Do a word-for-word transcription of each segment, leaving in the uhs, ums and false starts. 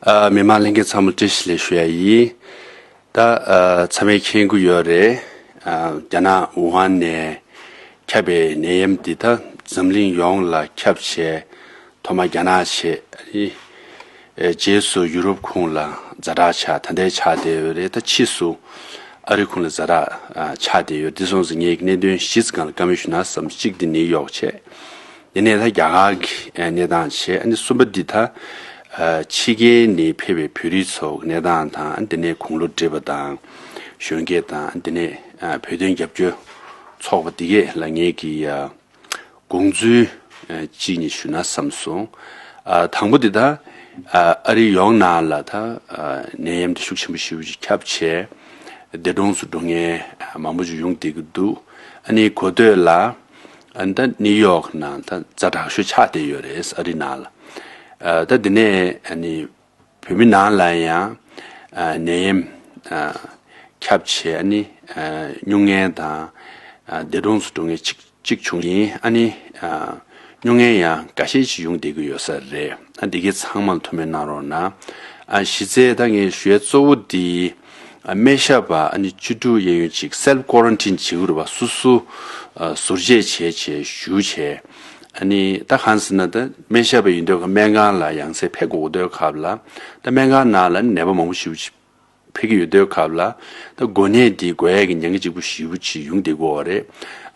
ཨ། མི་མང་ལྷན་རྒྱས་ཚང་མ་བཀྲ་ཤིས་བདེ་ལེགས་ཞུ་ཡ་ཡིན། ད་ཨ་ཚང་མས་མཁྱེན་གྱི་ཡོད་རེད། ཨ་རྒྱ་ནག་ཝུ་ཧན་ནས་ཁྱབ་པའི་ནད་ཡམས་འདི་ད་འཛམ་གླིང་ཡོངས་ལ་ཁྱབ་བྱས། ཐོག་མར་རྒྱ་ནག་བྱས། ཨ་ནི་ཨེ་རྗེས་སུ་ཡུ་རོབ་ཁོངས་ལ་ཛ་དྲག་ཆགས། ད་ལྟའི་ཆགས་བསྡད་ཡོད་རེད། ད་ཕྱིས་སུ་ཨ་རི་ཁོངས་ལ་ཛ་དྲག་ཨ་ཆགས་བསྡད་ཡོད། འདི་སོང་ཙང་ངས་གནད་དོན་བཞི་ཙམ་སྒང་ལ་བཀའ་མོལ་ཞུ་ན་བསམ། གཅིག་འདི་ནིའུ་ཡོག་བྱས། དེ་ནས་ད་རྒྱ་གར་གྱི་གནས་སྟངས་བྱས། ཨ་ནི་གསུམ་པ་འདི་ད་ཕྱི་རྒྱལ་ནས་ཕེབས་པའི་བོད་རིགས་ཚོ་གི་གནས་སྟངས་དང་། དེ་ནས་དགུང་ལོ་བགྲེས་པ་དང་གཞོན་སྐྱེས་དང་། དེ་ནས་བོད་དོན་རྒྱབ་སྐྱོར་ཚོགས་པ་འདི་གས་ལ་ངས་ཀྱི་དགོངས་ཚུལ་གཅིག་གཉིས་ཞུ་ན་བསམ་སོང་། དང་པོ་འདི་ད་ཨ་རི་ཡོངས་ནང་ལ་ད་ནད་ཡམས་འདི་ཤུགས་ཆེན་པོ་ཞེ་པོ་ཅིག་ཁྱབ་བྱས། འདས་གྲོངས་སུ་འགྲོ་མཁན་མང་པོ་ཅིག་ཡོང་བསྡད་ཀྱི་འདུག་ཨ་ནི་གོ་ཐོས་ལ། ཨ་ནི་ད་ནིའུ་ཡོག་ནང་ད་ཛ་དྲག་ཤོས་ཆགས་བསྡད་ཡོད་རེད། ཨ་རི་ནང་ལ། ཨ་ད་དེ་ནས་ཨ་ནི་བོད་མི་ནང་ལ་ཡང་ཨ་ནད་ཡམས་ཨ་ཁྱབ་བྱས། ཨ་ནི་ཨ་སྨྱུང་མཁན་དང་ཨ་འདས་གྲོངས་སུ་འགྲོ་མཁན་གཅིག་གཅིག་བྱུང་ཡིན། ཨ་ནི་ཨ་སྨྱུང་མཁན་ཡང་འགའ་ཤས་ཤིག་ཡོང་བསྡད་ཀྱི་ཡོད་ས་རེད། ཨ་འདི་གའི་ཚང་མ་ཐུགས་སྨོན་གནང་རོགས་གནང་། ཨ་གཞི་རྩའི་ད་ངས་ཞུ་ཡ་གཙོ་བོ་འདི། ཨ་སྨན་ཞབས་པ་ཨ་ནི་བཅུ་དྲུག་གཡས་གཡོན་ཅིག་སེལཕ་ཀོ་རན་ཊིན་བྱེད་དགོས་རེད་པ། སོ་སོ་ཨ་ཟུར་བཅད་བྱས་བྱས་བཞུགས་བྱས། ཨ་ནི་ད་གང་ཟེར་ན་ད་སྨན་ཞབས་པ་ཡིན་དུས་ཀ་སྨན་ཁང་ལ་ཡང་སེ་ཕེབས་དགོས་དུས་སྐབས་ལ། ད་སྨན་ཁང་ནང་ལ་ནད་པ་མང་པོ་ཞེ་པོ་ཅིག་ཕེབས་ཀྱི་ཡོད་དུས་སྐབས་ལ། ད་འགོས་ནད་འདི་འགོས་ཡས་ཀྱི་ཉེན་ཁ་གཅིག་པུ་ཞེ་པོ་ཅིག་ཡོང་བསྡད་ཀྱི་ཡོད་རེད།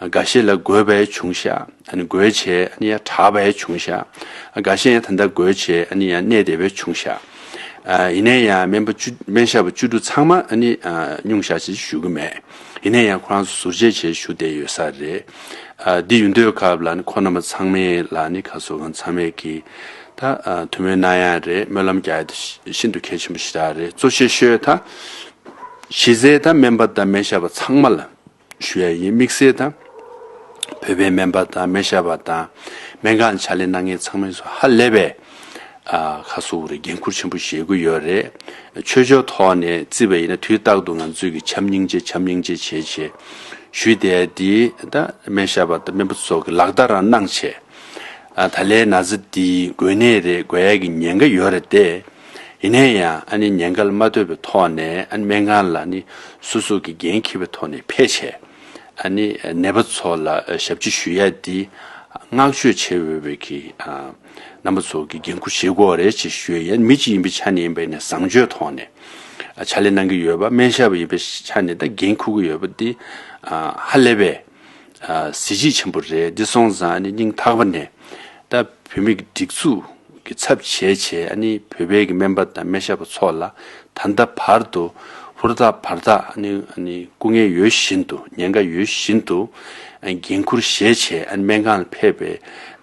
ཨ་འགའ་ཤས་ལ་འགོས་པ་ཡང་བྱུང་ཤག་ཨ་ནི་འགོས་བྱས་ཨ་ནི་ཡང་དྲག་པ་ཡང་བྱུང་ཤག་ཨ་འགའ་ཤས་ཡང་ད་ལྟ་འགོས་བྱས་ཨ་ནི་ཡང་གནས་བསྡད་པ་ཡང་བྱུང་ཤག་ཨ་ཡིན་ན་ཡང་སྨན་པ་བཅུ་སྨན་ཞབས་པ་བཅུ་དྲུག་ཚང་མ་ཨ་ནི་ཨ་སྨྱུང་ཤག་ཅིག་བཞུགས་ཀྱི་མེད། ཡིན་ན་ཡང་ཁོ་རང་ཚོ་ཟུར་བཅད་བྱས་བཞུགས་བསྡད་ཡོད་ས་རེད། ཨ་འདི་ཡིན་དུས་སྐབས་ལ་ནི་ཁོང་རྣམ་པ་ཚང་མས་ལ་ནི་ཁ་སོ་གང་ཚང་མས་ཀྱིས་ད་ཨ་ཐུགས་སྨོན་གནང་ཡ་རེད། སྨོན་ལམ་རྒྱག་ཡ་དེ་ཤིན་ཏུ་གལ་ཆེན་པོ་ཞེ་དྲག་རེད། གཙོ་ཆེ་ཤོས་ད་གཞི་རྩའི་ད་སྨན་པ་དང་སྨན་ཞབས་པ་ཚང་མ་ལ་ཞུ་ཡ་ཡིན། དམིགས་བསལ་ད་བོད་པའི་སྨན་པ་དང་སྨན་ཞབས་པ་དང་སྨན་ཁང་ཕྱག་ལས་གནང་མཁན་ཚང་མས་སུ་ཧ་ལས་པའི་ཨ་ཁ་སོ་རེ་འགན་ཁུར་ཆེན་པོ་བཞེས་ཀྱི་ཡོད་རེད། ཆོས་ཕྱོགས་ཐོག་ནས་བརྩིས་པ་ཡིན་ན་དུས་རྟག་ཏུ་ང་ཚོས་ཀྱི་བྱམས་སྙིང་རྗེ་བྱམས་སྙིང་རྗེ་བྱས་བྱས་ཞུས་བསྡད་དེ། ད་སྨན་ཞབས་པ་དང་སྨན་པ་ཚོ་གི་ལག་བསྟར་རང་གནང་བྱས། ཨ་ད་ལན་ན་ཚ་འདི་འགོས་ནད་རེད། འགོས་ཡས་ཀྱི་ཉེན་ཁ་ཡོད་རེད་དེ། ཡིན་ན་ཡང་ཨ་ནི་ཉེན་ཁ་ལ་མ་ལྟོས་པའི་ཐོག་ནས་ཨ་ནི་སྨན་ཁང་ལ་ནི་སོ་སོ་གི་འགན་འཁྱེར་བའི་ཐོག་ནས་ཕེབས་བྱས། ཨ་ནི་ནད་པ་ཚོ་ལ་ཞབས་ཕྱི་ཞུ་ཡ་འདི་བསྔགས་བརྗོད་བྱེད་འོས་པའི་གི་ཨ་རྣམ་པ་ཚོ་གི་འགན་ཁུར་བཞེས་དགོས་རེད་ཅེས་ཞུ་ཡ་ཡིན། མི་གཅིག་ཡིན་པའི་ཆ་ནས་ཡིན་པ་ཡིན་ན་བཟང་སྤྱོད་ཐོག་ནས་ཨ་ཕྱག་ལས་གནང་གི་ཡོད་པ། སྨན་ཞབས་པ་ཡིན་པའི་ཆ་ནས་ད་འགན་འཁུར་གི་ཡོད་པ་འདི་ཨ་ཧ་ལས་པའི་ཨ་གཟི་བརྗིད་ཆེན་པོ་རེད། འདི་སོང་ཙང་ཨ་ནི་སྙིང་ཐག་པ་ནས་ད་བོད་མི་གི་སྒྲིག་འཛུགས་ཀྱི་ཚབ་བྱས་བྱས་ཨ་ནི་བོད་པའི་གི་སྨན་པ་དང་སྨན་ཞབས་པ་ཚོ་ལ་ད་ལྟ་བར་དུ་ཧུར་ཐག་བར་ཐག་ཨ་ནི་ཨ་ནི་སྐུ་ངལ་ཡོད་བཞིན་དུ་ཉེན་ཁ་ཡོད་བཞིན་དུ་ཨ་འགན་ཁུར་བཞེས་བྱས་ཨ་ནི་སྨན་ཁང་ལ་ཕེབས་པའི་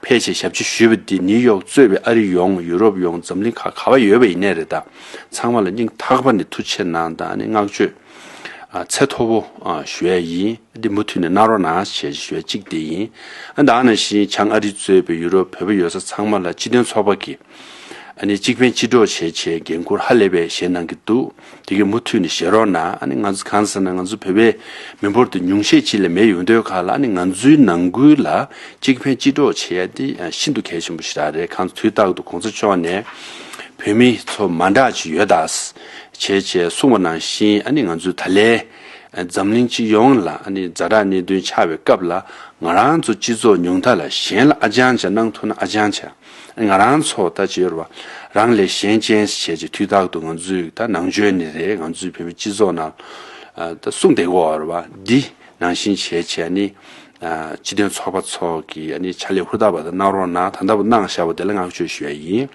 ཕེབས་བྱས་ཞབས་ཕྱི་ཞུས་པ་འདི་ནིའུ་ཡོག་གཙོས་པའི་ཨ་རི་ཡོངས་ཡུ་རོབ་ཡོངས་འཛམ་གླིང་ཁག་ག་བ་ཡོད་པ་ཡིན་ནའི་རེད། ད་ཚང་མ་ལ་སྙིང་ཐག་པ་ནས་ཐུགས་ཆེ་གནང་དང་ཨ་ནི་བསྔགས་བརྗོད་ཨ་ཚད་མཐོ་པོ་ཨ་ཞུ་ཡ་ཡིན། འདི་མུ་མཐུད་ནས་གནང་རོགས་གནང་ཞེས་ཞུ་ཡ་གཅིག་དེ་ཡིན། ཨ་ད་ནང་བཞིན་བྱང་ཨ་རི་གཙོས་པའི་ཡུ་རོབ་བོད་པ་ཡོད་ས་ཚང་མ་ལ་སྤྱི་མཐུན་ཚོགས་པ་གིས་ཨ་ནི་གཅིག་ཕན་གཅིག་གྲོགས་བྱས་བྱས་འགན་ཁུར་ཧ་ལས་པའི་བཞེས་གནང་གི་འདུག་དེ་གའི་མུ་མཐུད་ནས་བཞེས་རོགས་གནང་། ཨ་ནི་ང་ཚོ་གང་ཟེར་ན་ང་ཚོ་བོད་པའི་མི་འབོར་དེ་ཉུང་ཤས་ཅིག་ལས་མེད་ཡོང་དུས་ག་ལ་ཨ་ནི་ང་ཚོའི་ནང་ཁུལ་ལ་གཅིག་ཕན་གཅིག་གྲོགས་བྱེད་ཡ་དེ་ཤིན་ཏུ་གལ་ཆེན་པོ་ཞིག་རེད། གང་ཚོ་དུས་རྟག་ཏུ་གོང་ས་མཆོག་ནས་བོད་མི་ཚོ་མ་འདྲ་ཅིག་ཡོད་ད་བྱས་བྱས་གསུངས་པ་ནང་བཞིན་ཨ་ནི་ང་ཚོའི་ད་ལན་འཛམ་གླིང་སྤྱི་ཡོངས་ལ་ཨ་ནི་ཛ་དྲག་གནད་དོན་ཆགས་པའི་སྐབས་ལ་ང་རང་ཚོ་སྤྱི་ཚོགས་ཉུང་མཐའ་ལ་གཞན་ལ་ཨ་ཅང་བྱ་གནང་ཐུབ་ན་ཨ་ཅང་བྱ། ང་རང་ཚོ་ད་ཅི་ཡོད་རེད་བ། རང་ལས་གཞན་གཅེས་བྱས་ཀྱི་དུས་རྟག་ཏུ་ང་ཚོས་ད་ནང་ཆོས་ནི་རེད། ང་ཚོའི་བོད་པའི་སྤྱི་ཚོགས་ནང་ད་གསུངས་བསྡད་ཀྱི་ཡོད་རེད་བ། འདི་ནང་བཞིན་བྱས་བྱས་ནི་སྤྱི་མཐུན་ཚོགས་པ་ཚོ་གི་ཕྱག་ལས་ཧུར་ཐག་པ་དང་གནང་རོགས་གནང་། ད་ལྟ་བུ་གནང་བཞག་པ་དེ་ལ་བསྔགས་བརྗོད་ཞུ་ཡ་ཡིན།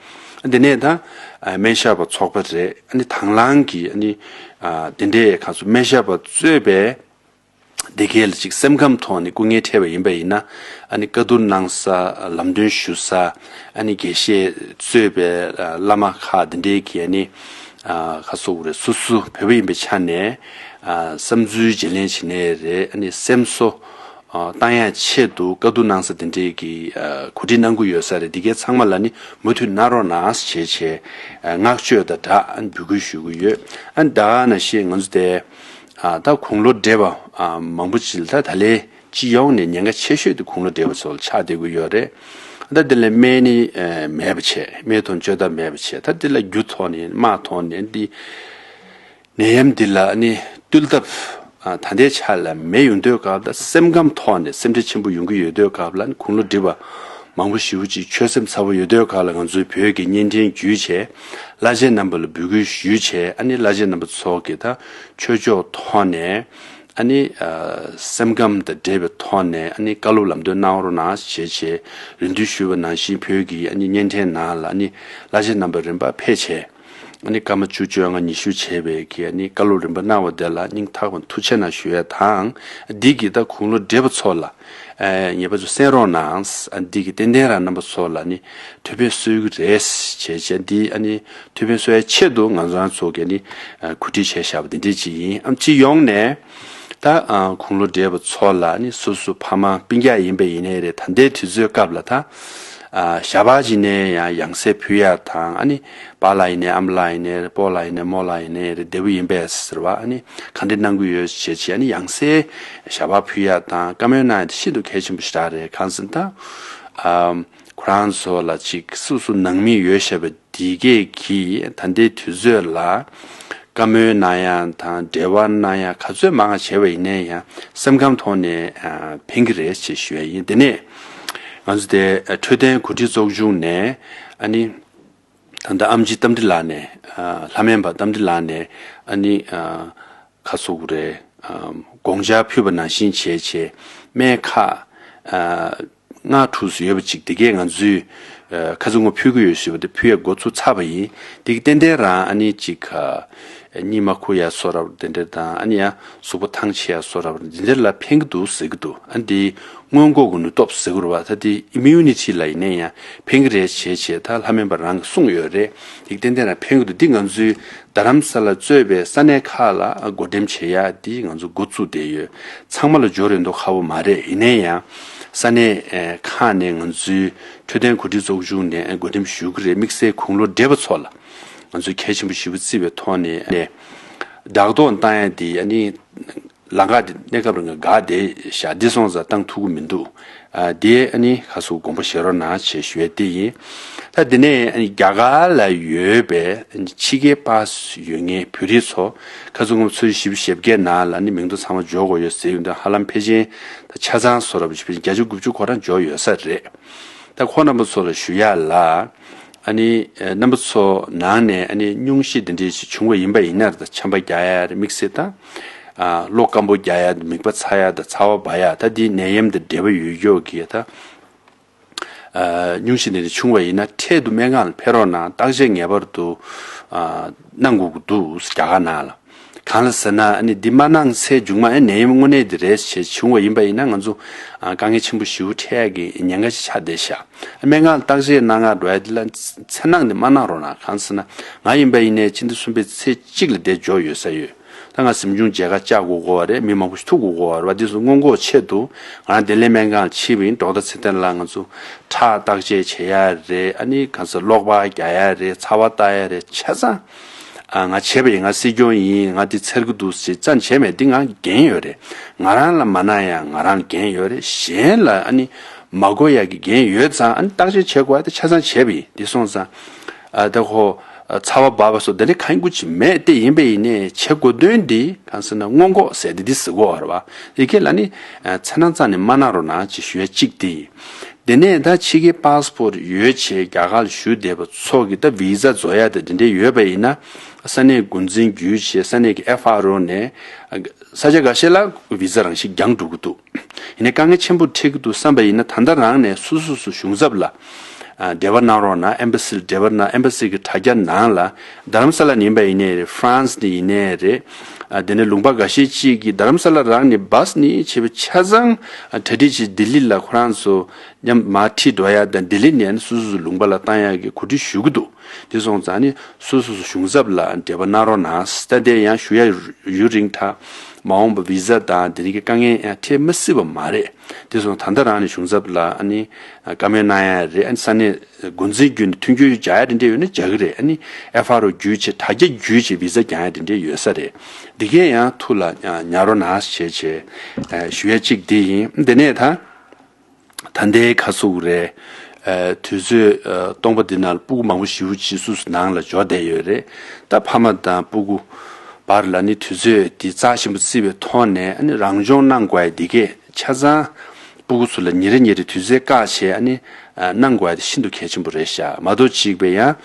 འདི་ནས་ད་སྨན་ཞབས་པ་ཚོགས་པ་རེད། དང་བླངས་ཀྱི་འདི་འདྲའི་ཁ་སོ་སྨན་ཞབས་པ་གཙོས་པའི་འདི་གའི་ལ་ཅིག་སེམས་ཁམས་ཐོག་ནས་སྐུ་ངལ་འཕྲད་པ་ཡིན་པ་ཡིན་ན་ཨ་ནི་བཀའ་བསྡུར་གནང་ས། ལམ་སྟོན་ཞུ་ས། ཨ་ནི་དགེ་བཤེས་གཙོས་པའི་བླ་མ་ཁག་འདི་འདྲའི་གི་ཨ་ནི་ཁ་སོ་རེ་སོ་སོ་བོད་པ་ཡིན་པའི་ཆ་ནས་བསམ་ཚུལ་བརྗེ་ལེན་བྱེད་ནས་རེད། ཨ་ནི་སེམས་གསོ་བཏང་ཡ་ཆེད་དུ་བཀའ་བསྡུར་གནང་ས་འདི་འདྲའི་གི་གོ་སྒྲིག་གནང་གི་ཡོད་ས་རེད། འདི་གའི་ཚང་མ་ལ་ནི་མུ་མཐུད་གནང་རོགས་གནང་ཞེས་བྱས་བསྔགས་བརྗོད་དང་སྦྲགས་འབོད་སྐུལ་ཞུ་གི་ཡོད། ཨ་ནི་ད་ག་ནང་བཞིན་ང་ཚོ་དེ། ཨ་ད་དགུང་ལོ་བགྲེས་པ་ཨ་མང་པོ་ཅིག་ད་ད་ལན་སྤྱི་ཡོངས་ནས་ཉེན་ཁ་ཆེ་ཤོས་དེ་དགུང་ལོ་བགྲེས་པ་ཚོ་ལ་ཆགས་བསྡད་ཀྱི་ཡོད་རེད། ད་དེ་ལ་སྨན་ནི་ཨ་མེད་པ་བྱས། སྨན་དང་བཅོས་ཐབས་མེད་པ་བྱས། ད་དེ་ལ་རྒྱུ་ཐོག་ནས་དམག་ཐོག་ནས་འདི་ནད་ཡམས་འདི་ལ་ནི་བཏུལ་ཐབས་ཨ་ད་ལྟའི་ཆ་ལ་མེད་ཡོང་དུས་སྐབས། ད་སེམས་ཁམས་ཐོག་ནས་སེམས་ཁྲལ་ཆེན་པོ་ཡོང་གི་ཡོད་དུས་སྐབས་ལ་ནི་དགུང་ལོ་བགྲེས་པ་མང་པོ་ཞེ་པོ་ཅིག་ཆོད་སེམས་ཚ་པོ་ཡོད་དུས་སྐབས་ལ། ང་ཚོའི་བོད་ཀྱི་བརྙན་འཕྲིན་བརྒྱུད་བྱས། བླ་ཆེན་རྣམ་པ་ལ་འབོད་སྐུལ་ཞུས་བྱས། ཨ་ནི་བླ་ཆེན་རྣམ་པ་ཚོ་གིས་ད་ཆོས་ཕྱོགས་ཐོག་ནས་ཨ་ནི་ཨ་སེམས་ཁམས་དང་འབྲེལ་བའི་ཐོག་ནས་ཨ་ནི་བཀའ་སློབ་ལམ་སྟོན་གནང་རོགས་གནང་བྱས་བྱས། རེ་འདུན་ཞུས་པ་ནང་བཞིན་བོད་ཀྱི་ཨ་ནི་བརྙན་འཕྲིན་ནང་ལ་ཨ་ནི་བླ་ཆེན་རྣམ་པ་རིམ་པ་ཕེབས་བྱས། ཨ་ནི་སྐར་མ་བཅུ་བཅོ་ལྔ་ཉི་ཤུ་བྱས་པའི་གི་ཨ་ནི་བཀའ་སློབ་རིམ་པ་གནང་བ་དེ་ལ་སྙིང་ཐག་པ་ཐུགས་རྗེ་གནང་ཞུ་ཡ་དང་། འདི་གིས་ད་དགུང་ལོ་བགྲེས་པ་ཚོ་ལ་ཨ་ངེས་པར་དུ་གསན་རོགས་གནང་། ཨ་འདི་གིས་ཏན་ཏན་རང་རྣམ་པ་ཚོ་ལ་ནི་ཐུགས་ཕན་གསོས་ཀྱི་རེད་བྱས་བྱས། འདི་ཨ་ནི་ཐུགས་ཕན་གསོ་ཡའི་ཆེད་དུ་ང་ཚོ་རང་ཚོ་གིས་ནི་ཨ་གོ་སྒྲིག་བྱས་བཞག་པ་འདི་འདྲ་ཅིག་ཡིན། ཨམ་སྤྱི་ཡོངས་ནས་ད་ཨ་དགུང་ལོ་བགྲེས་པ་ཚོ་ལ་ནི་སོ་སོ་ཕ་མ་སྤུན་ཀྱག་ཡིན་པ་ཡིན་ནའི་རེད། ད་ལྟའི་དུས་ཚོད་སྐབས་ལ་ད་ཨ་ཞལ་པར་ཅིག་ནས་ཡང་ཡང་སེ་ཕུལ་ཡ་དང་། ཨ་ནི་པཱ་ལགས་ཡིན་ནའི་ཨ་མ་ལགས་ཡིན་ནའི་རེད། སྤོ་ལགས་ཡིན་ནའི་རྨོ་ལགས་ཡིན་ནའི་རེད། བདེ་པོ་ཡིན་པས་ཟེར་བ། ཨ་ནི་ག་འདྲ་གནང་གི་ཡོད་བྱས་བྱས། ཨ་ནི་ཡང་སེ་ཞལ་པར་ཕུལ་ཡ་དང་བཀའ་མོལ་གནང་ཡ་དེ་ཤིན་ཏུ་གལ་ཆེན་པོ་ཞེ་དྲག་རེད། གང་ཟེར་ན་ད་ཨ་ཁོ་རང་ཚོ་ལ་ཅིག་སོ་སོ་ནང་མི་ཡོད་བཤད་པ་འདི་གས་ཀྱིས་ད་ལྟའི་དུས་ཚོད་ལ་བཀའ་མོལ་གནང་ཡ་དང་འབྲེལ་བ་གནང་ཡ་ག་ཚོད་མང་བྱས་པ་ཡིན་ནའི་ཡང་སེམས་ཁམས་ཐོག་ནས་ཨ་ཕན་གྱི་རེད་ཅེས་ཞུ་ཡ་ཡིན། དེ་ནས་ང་ཚོ་དེ་ཨ་འཕྲོད་བསྟེན་གོ་སྒྲིག་ཚོགས་ཆུང་ནས་ཨ་ནི་ད་ལྟ་ཨེམ་ཆི་རྟ་མགྲིན་ལགས་ནས་ཨ་ལྷ་སྨན་པ་རྟ་མགྲིན་ལགས་ནས་ཨ་ནི་ཨ་ག་རེ་ཟེར་དགོས་རེད། ཨ་དགོངས་འཆར་ཕུལ་བ་ནང་བཞིན་བྱས་བྱས། སྨན་ཁག་ཨ་ལྔ་དྲུག་ཙམ་ཡོད་པ་ཅིག་དེ་གས་ང་ཚོས་ཨ་ཁ་རྩང་ངོ་ཕུལ་གྱི་ཡོད་ཞུས་པ་དེ་ཕུལ་ཡ་འགོ་ཚུགས་ཚར་བ་ཡིན། དེ་གི་ཏན་ཏན་རང་ཨ་ནི་ཅིག་ཨ་གཉིད་མ་ཁུག་ཡ་བཟོ་འདྲ་པོ་དེ་འདྲ་དང་། ཨ་ནི་ཡང་གཟུགས་པོ་ཐང་ཆད་ཡ་བཟོ་འདྲ་པོ་དེ་འདྲ་ལ་ཕན་གྱི་འདུག་ཟེར་གྱི་འདུག་ཨ་འདི་སྔོན་འགོག་གི་ནུས་སྟོབས་ཟེར་གྱི་རེད་བ། ད་དེ་ཨི་མིའུ་ནི་ཊི་ལ་ཡིན་ནའི་ཡང་ཕན་གྱི་རེད་བྱས་བྱས། ད་ལྷ་སྨན་པ་རང་གིས་གསུངས་ཡོད་རེད། དེ་གི་ཏན་ཏན་རང་ཕན་གྱི་འདུག་འདི་ང་ཚོའི་རྡ་རམ་ས་ལ་གཙོས་པའི་ས་གནས་ཁག་ལ་བགོ་འགྲེམས་བྱེད་ཡ་འདི་ང་ཚོ་འགོ་བཙུགས་བསྡད་ཡོད། ཚང་མ་ལ་འབྱོར་ཡོད་མདོག་ཁ་པོ་མ་རེད། ཡིན་ནའི་ཡང་ས་གནས་ཨེ་ཁག་ནས་ང་ཚོའི་འཕྲོད་བསྟེན་གོ་སྒྲིག་ཚོགས་ཆུང་ནས་ཨེ་བགོ་འགྲེམས་ཞུ་གི་རེད། དམིགས་བསལ་དགུང་ལོ་བགྲེས་པ་ཚོ་ལ་ང་ཚོས་གལ་ཆེན་པོ་ཞེ་པོ་བརྩི་བའི་ཐོག་ནས་ནས་སྦྲག་ཐོག་བཏང་ཡ་དེ་ཨ་ནི་ལམ་ཁ་དེ་གནས་སྐབས་རིང་འགག་བསྡད་བཞག་འདི་སོང་ཙང་བཏང་ཐུབ་ཀྱི་མི་འདུག་ཨ་དེ་ཨ་ནི་ཁ་སོ་དགོངས་པ་བཞེས་རོགས་གནང་ཞེས་ཞུ་ཡ་དེ་ཡིན། ད་དེ་ནས་ཨ་ནི་རྒྱ་གར་ལ་ཡོད་པའི་ཕྱི་རྒྱལ་པཱ་སི་ཡོད་མཁན་བོད་རིགས་ཚོ་ཁ་སོ་ངོ་ཚོས་བཞི་བཅུ་ཞེ་བརྒྱད་ནང་ལ་ནི་མིང་ཐོ་ཚང་མ་འཇོག་དགོས་ཡོད་ཟེར་ཡོང་དུས་ཧ་ལམ་ཕལ་ཆེར་ད་ཆ་ཚང་བཟོ་འདྲ་པོ་ཞིག་ཕལ་ཆེར་བརྒྱ་ཆ་དགུ་བཅུ་ཁོ་རང་འཇོག་ཡོད་ས་རེད། ད་ཁོང་རྣམ་པ་ཚོ་ལ་ཞུ་ཡ་ལ། ཨ་ནི་ཨ་རྣམ་པ་ཚོ་ནང་ནས་ཨ་ནི་སྙུང་གཞི་འདི་འདྲ་ཞིག་བྱུང་བ་ཡིན་པ་ཡིན་ན། ད་ཆམ་པ་རྒྱག་ཡ་རེད། དམིགས་བསལ་ད་ཨ་གློ་སྐམ་པོ་རྒྱག་ཡ། མིད་པ་ཚ་ཡ་དང་ཚ་བ་འབར་ཡ། ད་འདི་ནད་ཡམས་དང་འབྲེལ་བ་ཡོད་ཡོད་ཀྱི་ད་ཨ་སྙུང་གཞི་འདི་འདྲ་བྱུང་བ་ཡིན་ན་འཕྲལ་དུ་སྨན་ཁང་ལ་ཕེབས་རོགས་གནང་། བརྟག་དཔྱད་ངེས་པར་དུ་ཨ་གནང་དགོས་ཀྱི་འདུག་རྒྱ་གར་ནང་ལ། གང་ལ་ཟེར་ན་ཨ་ནི་འདི་མ་གནང་ཚེ་མཇུག་མ་ཨ་ནད་ཡམས་དངོས་གནས་འདི་རེད་ཅེས་བྱུང་བ་ཡིན་པ་ཡིན་ན་ང་ཚོ་ཨ་དཀའ་ངལ་ཆེན་པོ་ཞེ་པོ་འཕྲད་ཡ་གི་ཉེན་ཁ་ཞིག་ཆགས་བསྡད་ཤག་སྨན་ཁང་ལ་བརྟག་དཔྱད་གནང་ག་འགྲོ་ཡ་འདི་ལ་འཚེར་སྣང་འདི་མ་གནང་རོགས་གནང་། གང་ཟེར་ན་ང་ཡིན་པ་ཡིན་ནའི་ཕྱི་ཟླ་གསུམ་པའི་ཚེས་གཅིག་ལ་འདིར་འབྱོར་ཡོད་ས་ཡོད། ད་ང་གཟིམ་ཆུང་མཇལ་ཁ་བཅར་དགོས་ཀྱི་ཡོད་རེད། མི་མང་པོ་ཞིག་ཐུག་དགོས་ཀྱི་ཡོད་རེད་བ། འདི་ཚོ་སྔོན་འགོག་ཆེད་དུ་ང་རང་བདེ་ལེགས་སྨན་ཁང་ལ་ཕྱིན་པ་ཡིན། ཌོག་ཊར་ཚེ་བརྟན་ལགས་ང་ཚོ་ཁྲག་བརྟག་དཔྱད་བྱེད་ཡ་རེད། ཨ་ནི་གང་ཟེར་གློག་པར་རྒྱག་ཡ་རེད། ཚ་བ་བལྟ་ཡ་རེད། ཆ་ཚང་ཨ་ང་བྱས་པ་ཡིན། ང་སྲིད་སྐྱོང་ཡིན། ང་འདི་འཚེར་གྱི་འདུག་ཟེར་ཙམ་བྱས་མེད། འདི་ང་འགན་ཡོད་རེད། ང་རང་ལ་མ་གནང་ཡ་ང་རང་འགན་ཡོད་རེད། གཞན་ལ་ཨ་ནི་མ་གོ་ཡ་གི་འགན་ཡོད་ཙང་། ཨ་ནི་བརྟག་དཔྱད་བྱེད་དགོས་ཡ་དེ་ཆ་ཚང་བྱས་པ་ཡིན། འདི་སོང་ཙང་ཨ་ད་ཁོ་ཨ་ཚ་བ་འབར་བ་སོགས་དེ་འདྲ་གང་དགོས་ཅིག་མེད། དེ་ཡིན་པ་ཡིན་ནའི་བྱེད་དགོས་དོན་འདི་གང་ཟེར་ན་སྔོན་འགོག་ཟེར་དེ་འདི་ཟེར་གོ་བ་རེད་བ། ཡི་གེ་ལ་ནི་ཨ་འཚེར་སྣང་རྩ་ནས་མ་གནང་རོགས་གནང་ཅེས་ཞུ་ཡ་གཅིག་དེ་ཡིན། དེ་ནས་ད་ཕྱི་རྒྱལ་པཱ་སི་པོར་ཡོད་བྱས་རྒྱ་གར་ལ་བཞུགས་བསྡད་པ་ཚོ་གི་ད་བི་ཟ་བཟོ་ཡ་དེ་འདི་འདྲ་ཡོད་པ་ཡིན་ན། ས་གནས་འགོ་འཛིན་བརྒྱུད་བྱས་ས་གནས་ཀྱི་ཨེཕ་ཨར་ཨོ་ནས་ས་ཆ་འགའ་ཤས་ལ་བི་ཟ་རང་བཞིན་འགྱངས་འགྲོ་གི་འདུག་ཡིན་ནའི་དཀའ་ངལ་ཆེན་པོ་འཕྲད་ཀྱི་འདུག་བསམ་པ་ཡིན་ན། ད་ལྟ་རང་ནས་སོ་སོ་སོ་གཞུང་ཚབ་ལ་ཨ་འབྲེལ་བ་གནང་རོགས་གནང་། ཨེམ་བྷ་སི་ལ་འབྲེལ་བ་གནང་། ཨེམ་བྷ་སི་གི་དྲ་རྒྱ་ནང་ལ། རྡ་རམ་ས་ལ་ནས་ཡིན་པ་ཡིན་ནའི་རེད། ཧྥ་རན་སི་ནས་ཡིན་ནའི་རེད། ཨ་དེ་ནས་ལུང་པ་འགའ་ཤས་ཅིག་གིས་རྡ་རམ་ས་ལ་རང་ནས་བྷ་སི་ནས་བྱས་པའི་ཆ་ཚང་ཨ་གྲ་སྒྲིག་བྱས་ལྡི་ལི་ལ་ཁོ་རང་ཚོ་མཉམ་མར་ཁྲིད་འགྲོ་ཡ་དང་ལྡི་ལི་ནས་ནི་སོ་སོ་སོ་ལུང་པ་ལ་བཏང་ཡ་གི་གོ་སྒྲིག་ཞུ་གི་འདུག་དེ་སོང་ཙང་ནི་སོ་སོ་སོ་གཞུང་ཚབ་ལ་འབྲེལ་བ་གནང་རོགས་གནང་། ད་དེ་ཡང་ཞུ་ཡ་ཡུན་རིང་དྲགས། མ་འོངས་པ་བི་ཟ་དང་དེ་རིང་གི་དཀའ་ངལ་ཡང་འཕྲད་མི་སྲིད་པ་མ་རེད། དེ་སོང་ད་ལྟ་རང་ནས་གཞུང་ཚབ་ལ་ཨ་ནི་བཀའ་མོལ་གནང་ཡ་རེད། ཨ་ནི་ས་གནས་འགོ་འཛིན་བརྒྱུད་ནས་མཐུན་འགྱུར་རྒྱག་ཡ་དེ་འདྲ་ཡོད་ན་རྒྱག་གི་རེད། ཨ་ནི་ཨེཕ་ཨར་ཨོ་བརྒྱུད་བྱས་དྲ་རྒྱ་བརྒྱུད་བྱས་བི་ཟ་རྒྱག་ཡ་དེ་འདྲ་ཡོད་ས་རེད། འདི་གས་ཡང་ཐུགས་ལ་ཉར་རོགས་གནང་བྱས་བྱས་ཞུ་ཡ་གཅིག་འདི་ཡིན། དེ་ནས་ད། ད་ལྟའི་ཁ་སུག་རེད། ཨ་དུས་ཚོད་ཨ་སྟོང་པ་འདི་ནང་ལ་སྤུ་གུ་མང་པོ་ཞེ་པོ་ཅིག་སུད་སི་ནང་ལ་འབྱོར་བསྡད་ཡོད་རེད། ད་ཕ་མ་དང་སྤུ་གུ་བར་ལ་ནི་དུས་ཚོད་འདི་རྩ་ཆེན་པོ་བརྩིས་པའི་ཐོག་ནས་ཨ་ནི་རང་སྦྱོང་གནང་དགོས་ཡ་འདི་གས་ཆ་ཚང་སྤུ་གུ་ཚོ་ལ་ཉིན་རེ་ཉིན་རེ་དུས་ཚོད་བཀག་བྱས་ཨ་ནི་ཨ་གནང་དགོས་ཡ་དེ་ཤིན་ཏུ་གལ་ཆེན་པོ་རེད་ཤག། མ་གཏོགས་གཅིག་པའི་ཡང་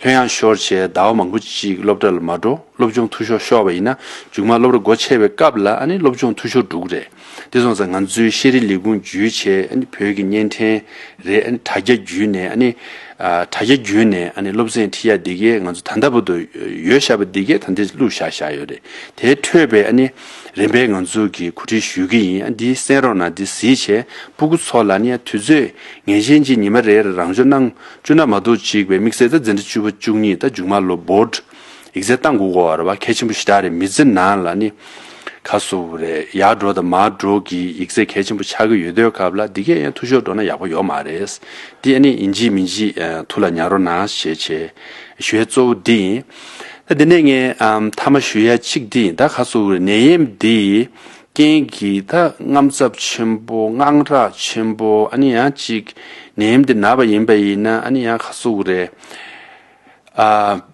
ལྷོད་ཡངས་ཤོར་བྱས་ཟླ་བ་མང་པོ་ཅིག་སློབ་གྲྭ་ལ་མ་འགྲོ། སློབ་སྦྱོང་འཐུས་ཤོར་ཤོར་བ་ཡིན་ན་མཇུག་མ་སློབ་གྲྭ་སྒོ་ཕྱེ་བའི་སྐབས་ལ་ཨ་ནི་སློབ་སྦྱོང་འཐུས་ཤོར་འགྲོ་གི་རེད། དེ་སོང་ཙང་ང་ཚོའི་ཤེས་རིག་ལས་ཁུངས་བརྒྱུད་བྱས་ཨ་ནི་བོད་ཀྱི་བརྙན་འཕྲིན་རེད། ཨ་ནི་དྲ་རྒྱ་བརྒྱུད་ནས་ཨ་ནི་ཨ་དྲ་རྒྱ་བརྒྱུད་ནས་ཨ་ནི་སློབ་ཚན་ཁྲིད་ཡ་འདི་གས་ང་ཚོ་ད་ལྟ་བར་དུ་ཡོད་བཞག་པ་འདི་གས་ད་ལྟ་བླུགས་བཞག་བཞག་ཡོད་རེད། དེའི་འཕྲོས་པའི་ཨ་ནི་རིམ་པས་ང་ཚོ་གིས་གོ་སྒྲིག་ཞུ་གི་ཡིན། ཨ་འདི་གསན་རོགས་གནང་། འདི་གཟིགས་བྱས་སྤུ་གུ་ཚོ་ལ་ནི་དུས་ཚོད་ངེས་ཅན་གྱི་ཉི་མ་རེ་རེ་རང་སྦྱོང་གནང་བཅུག་ན་མ་གཏོགས་གཅིག་པའི་དམིགས་བསལ་ད་འཛིན་གྲྭ་བཅུ་པ་བཅུ་གཉིས་ད་མཇུག་མ་ལོ་བོར་ཡིག་ཚད་བཏང་དགོས་ཀྱི་ཡོད་རེད་པ། གལ་ཆེན་པོ་ཞེ་དྲག་རེད། མི་ཚེ་ནང་ལ་ནི་ག་ཟེར་དགོས་རེད། ཡར་འགྲོ་དང་མར་འགྲོ་གི་ཡིག་ཚད་གལ་ཆེན་པོ་ཆགས་ཀྱི་ཡོད་དུས་སྐབས་ལ་འདི་གས་ཡང་འཐུས་ཤོར་འགྲོ་ན་ཡག་པོ་ཡོད་མ་རེད། འདི་ཨ་ནི་ཡིན་གཅིག་མིན་གཅིག་ཨ་ཐུགས་ལ་ཉར་རོགས་གནང་ཞེས་བྱས་ཞུ་ཡས་གཙོ་བོ་འདི་ཡིན། ད་འདི་ནས་ངས་ཨམ་མཐའ་མ་ཞུ་ཡ་གཅིག་འདི་ཡིན། ད་ག་ཟེར་དགོས་རེད། ནད་ཡམས་འདི་རྐྱེན་གྱིས་ད་དངངས་འཚབ་ཆེན་པོ་དངངས་སྐྲག་ཆེན་པོ་ཨ་ནི་ཡང་གཅིག་ནད་ཡམས་འདི་ན་བ་ཡིན་པ་ཡིན་ན་ཨ་ནི་ཡང་ག་ཟེར་དགོས་རེད། ཨ།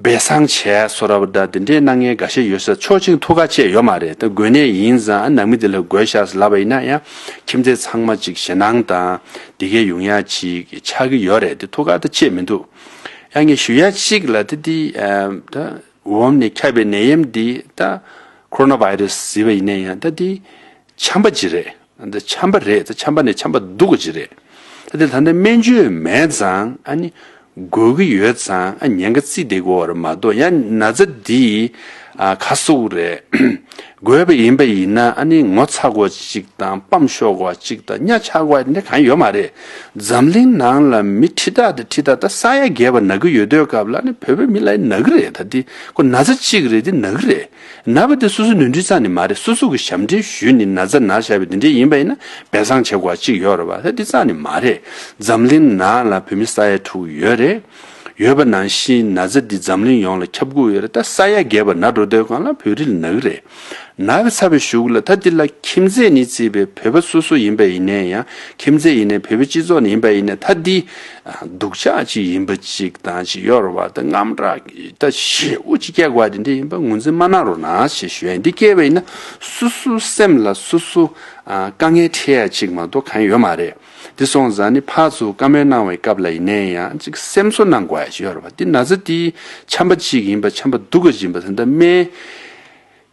སྦས་གསང་བྱས་སོ་ར་བ་ད་དེ་འདྲའི་གནང་མཁན་འགའ་ཤས་ཡོད་ས། ཆོག་མཆན་ཐུགས་ཁག་བཅས་ཡོད་མ་རེད། ད་འགོས་ནད་ཡིན་ཙང་ཨ་ནང་མི་དེ་ལ་འགོས་ཤག་ཟེར་ལབ་པ་ཡིན་ན་ཡང་ཁྱིམ་མཚེས་ཚང་མ་ཅིག་ཞེད་སྣང་དང་དེ་གས་ཡོང་ཡ་ཅིག་ཆགས་ཀྱི་ཡོད་རེད། དེ་ཐུགས་ཁག་ད་བཅས་མི་འདུག། ཡང་ངས་ཞུ་ཡ་གཅིག་ལ་དེ་དེ་ད་འོམ་ནས་ཁྱབ་པའི་ནད་ཡམས་འདི་ད་ཁོ་རོ་ན་བྷའི་རེ་སི་ཟེར་བ་ཡིན་ན་ཡང་ད་དེ་ཆམ་པ་ཅིག་རེད། འདི་ཆམ་པ་རེད། ད་ཆམ་པ་ནས་ཆམ་པ་སྡུག་གི་ཅིག་རེད། ད་དེ་ད་ལྟ་སྨན་བཅོས་མེད་ཙང་ཨ་ནི་འགོས་ཀྱི་ཡོད་ཙང་ཨ་ཉེན་ཁ་རྩིས་བསྡད་དགོས་རེད་མ་གཏོགས་ཡང་ན་ཚ་འདི་ཨ་ག་ཟེར་དགོས་རེད། འགོས་པ་ཡིན་པ་ཡིན་ན་ཨ་ནི་ངོ་ཚ་དགོས་ཅིག་དང་སྤམ་ཤོར་དགོས་ཅིག་དང་གཉའ་ཆག་དགོས་འདི་གང་ཡོད་མ་རེད། འཛམ་གླིང་ནང་ལ་མི་ཁྲི་ཕྲག་དང་ཁྲི་ཕྲག་ད་ས་ཡ་བརྒལ་བ་ན་གི་ཡོད་དུས་སྐབས་ལ་ཨ་ནི་བོད་པའི་མི་ལ་ན་གི་རེད། ད་འདི་ཁོ་ན་ཚ་གཅིག་རེད། འདི་ན་གི་རེད། ན་བ་དེ་སོ་སོའི་ནོར་འཁྲུལ་རྩ་ནས་མ་རེད། སོ་སོ་གི་ཞབས་འདྲེན་ཞུས་ནས་ན་ཚ་ན་བཞག་པའི་དེ་འདྲས་ཡིན་པ་ཡིན་ན་སྦས་གསང་བྱེད་དགོས་གཅིག་ཡོད་རེད་བ། ད་འདི་རྩ་ནས་མ་རེད། འཛམ་གླིང་ནང་ལ་བོད་མི་ས་ཡ་དྲུག་ཡོད་རེད། ཡོད་པ་ནང་བཞིན་ན་ཚ་འདི་འཛམ་གླིང་ཡོངས་ལ་ཁྱབ་ཀྱི་ཡོད་རེད། ད་ས་ཡ་བརྒལ་བ་ན་འགྲོ་དུས་སྒང་ལ་བོད་རིགས་ལ་ན་གི་རེད། ན་གི་ཚར་བའི་གཞུག་ལ་ད་འདི་ལ་ཁྱིམ་མཚེས་ནས་བརྩིས་པའི་བོད་པ་སོ་སོ་ཡིན་པ་ཡིན་ནའི་ཡང་ཁྱིམ་མཚེས་ཡིན་ནའི་བོད་པའི་སྤྱི་ཚོགས་ནས་ཡིན་པ་ཡིན་ནའི་ད་འདི་སྡུག་ཅག་ཅིག་ཡིན་པ་ཅིག་དང་ཅིག་ཡོད་རེད་བ། ད་དངངས་སྐྲག་ད་ཞེ་པོ་ཅིག་སྐྱེ་དགོས་དེ་འདྲ་ཡིན་པ་ངོས་འཛིན་མ་གནང་རོགས་གནང་ཞེས་ཞུ་ཡ་ཡིན། འདི་སྐྱེས་པ་ཡིན་ན་སོ་སོའི་སེམས་ལ་སོ་སོ་ཨ་དཀའ་ངལ་འཕྲད་ཡ་ཅིག་མ་གཏོགས་གང་ཡོད་མ་རེད། འདི་སོང་ཙང་ནི་ཕར་ཚུར་བཀའ་མོལ་གནང་བའི་སྐབས་ལ་ཡིན་ནའི་ཡང་ཅིག་སེམས་གསོ་གནང་དགོས་ཡ་ཅིག་ཡོད་རེད་བ། འདི་ན་ཚ་འདི་ཆམ་པ་ཅིག་ཡིན་པ་ཆམ་པ་སྡུག་ག་ཅིག་ཡིན་པ་ད་ལྟ་སྨན་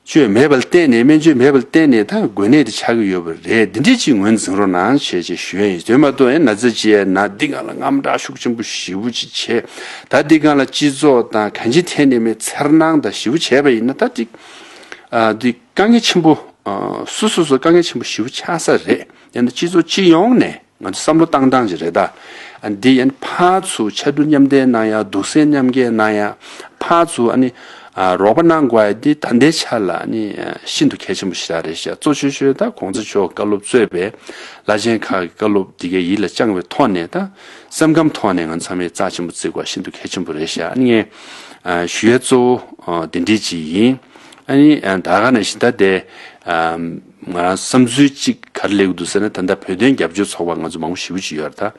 བཅོས་མེད་པ་ལ་བརྟེན་ནས་སྨན་བཅོས་མེད་པ་ལ་བརྟེན་ནས་ད་འགོས་ནད་དེ་ཆགས་ཀྱི་ཡོད་པ་རེད། འདི་འདྲས་ཅིག་ངོས་འཛིན་རོགས་གནང་ཞེས་ཅིག་ཞུ་ཡ་ཡིན། དེ་མ་གཏོགས་ཨེ་ན་ཚ་ཅིག་ཡ་ན་འདི་སྒང་ལ་དངངས་སྐྲག་ཤུགས་ཆེན་པོ་ཞེ་པོ་ཅིག་བྱས། ད་འདི་སྒང་ལ་སྤྱི་ཚོགས་དང་གང་ཅི་ཐད་ནས་མེད་འཚེར་སྣང་དང་ཞེ་པོ་བྱས་པ་ཡིན་ན་ད་འདི་ཨ་འདི་དཀའ་ངལ་ཆེན་པོ་ཨ་སོ་སོ་སོ་དཀའ་ངལ་ཆེན་པོ་ཞེ་པོ་ཆགས་ས་རེད། ཡང་ན་སྤྱི་ཚོགས་སྤྱི་ཡོངས་ནས་ང་ཚོ་བསམ་བློ་བཏང་སྟངས་ཅིག་རེད་ད། ཨ་འདི་ཡང་ཕར་ཚུར་ཕྱར་གྲུ་མཉམ་འདེགས་གནང་ཡ་གདུང་སེམས་མཉམ་སྐྱེད་གནང་ཡ་ཕར་ཚུར་ཨ་ནི་ཨ་རོགས་པ་གནང་དགོས་ཡ་འདི་ད་ལྟའི་ཆ་ལ་ཨ་ནི་ཤིན་ཏུ་གལ་ཆེན་པོ་ཞིག་རེད་ཤག། གཙོ་ཆེ་ཤོས་ད་གོང་ས་མཆོག་བཀའ་སློབ་གཙོས་པའི་བླ་ཆེན་ཁག་གི་བཀའ་སློབ་འདི་གའི་ཡིད་ལ་བཅངས་པའི་ཐོག་ནས་ད་སེམས་ཁམས་ཐོག་ནས་ང་ཚང་མས་རྩ་ཆེན་པོ་བརྩི་དགོས་ཤིན་ཏུ་གལ་ཆེན་པོ་རེད་ཤག། ཨ་ནི་ངས་ཨ་ཞུ་ཡ་གཙོ་བོ་ཨ་འདི་འདྲས་ཅིག་ཡིན། ཨ་ནི་ཨ་ད་ག་ནང་བཞིན་ད་དེ་ཨ་ང་རང་བསམ་ཚུལ་གཅིག་ག་རེ་སླེབས་ཀྱི་འདུག་ཟེར་ན། ད་ལྟ་བོད་དོན་རྒྱབ་སྐྱོར་ཚོགས་པ་ང་ཚོ་མང་པོ་ཞེ་པོ་ཅིག་ཡོད་རེད་ད།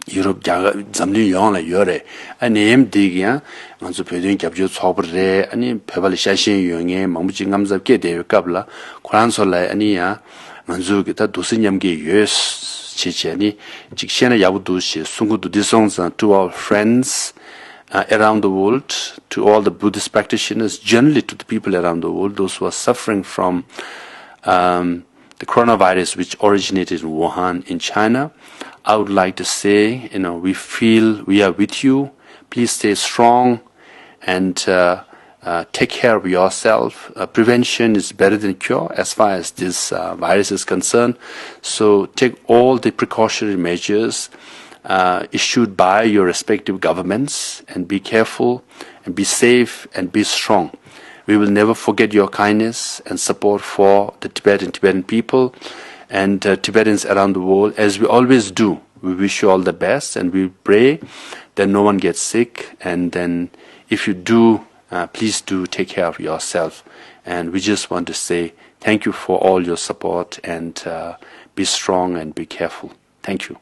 ཡུ་རོབ་རྒྱ་གར་འཛམ་གླིང་ཡོངས་ལ་ཡོད་རེད། ཨ་ནི་ནད་ཡམས་འདི་གི་ཡང་ང་ཚོ་བོད་དོན་རྒྱབ་སྐྱོར་ཚོགས་པ་རེད། ཨ་ནི་བོད་པ་ལ་ཤ་ཞེན་ཡོད་མཁན་མང་པོ་ཅིག་དངངས་འཚབ་སྐྱེས་བསྡད་པའི་སྐབས་ལ་ཁོ་རང་ཚོ་ལ་ཨ་ནི་ཡང་ང་ཚོ་གི་ད་གདུང་སེམས་མཉམ་སྐྱེད་ཡོད་བྱས་བྱས་ནི་ཅིག་བཤད་ན་ཡག་པོ་འདུག་ཞེས་གསུང་གི་འདུག། འདི་སོང་ཙང་to our friends uh, around the world, to all the Buddhist practitioners, generally to the people around the world, those who are suffering from um, the coronavirus which originated in Wuhan in China, I would like to say, you know, we feel we are with you. Please stay strong and uh, uh, take care of yourself. Uh, prevention is better than cure as far as this uh, virus is concerned. So take all the precautionary measures uh, issued by your respective governments and be careful and be safe and be strong. We will never forget your kindness and support for the Tibet and Tibetan people and uh, Tibetans around the world, as we always do. We wish you all the best and we pray that no one gets sick. And then, if you do, uh, please do take care of yourself. And we just want to say thank you for all your support and uh, be strong and be careful. Thank you.